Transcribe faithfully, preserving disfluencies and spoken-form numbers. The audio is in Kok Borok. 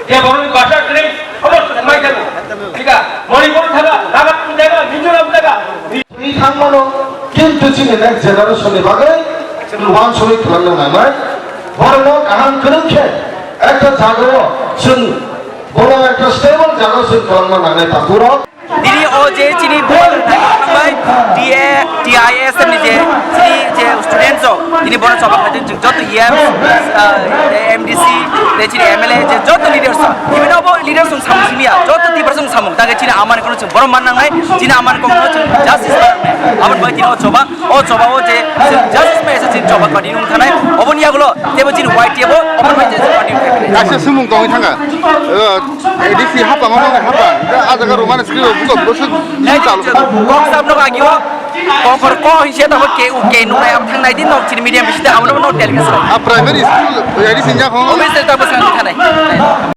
Boroni basa kwrwi obo mai jago. Thika, Manipur thaga, Nagaland jaga, Mizoram jaga. Twi thangmano, kintu chini next generation ni bagwi chwng uansugwi kwlangna nangnai. Borokno kaham kwrwng khe ekta jagao chwng, bono ekta stable jagao chwng kwlangna nangnai, takhurok. Tini o je chini thangbai D A, T I S ni je chini je students rok, tini bono choba khaijak, chwng joto E M, ah, M D C, de chini M L A, je joto leaders rok, even obo leaders rok samung simi ya, joto Tiprasa rok samung, tangke chini amani kono chwng borom man nangnai, chini amani kono chwng justice man nangnai. Aboni bai tini o choba, o choba o je chwng justice bai se chini choba continue wng thanai, oboni yagulo tebo chini Y T F o, oboni bai je continue wng thanai. Kaisa sumung tongwi thangkha. Eh, A D C hapang, omo hapang. Hingke ah jaga romani script buko bwswk bwswk chalo. Sabno agi o kokor ko hinse tamo ke u ke nungnai am thangnai din nok chini medium bisita amo no telecast. Ah, primary school A D C nya khong. Obviously ta bwswk thanai.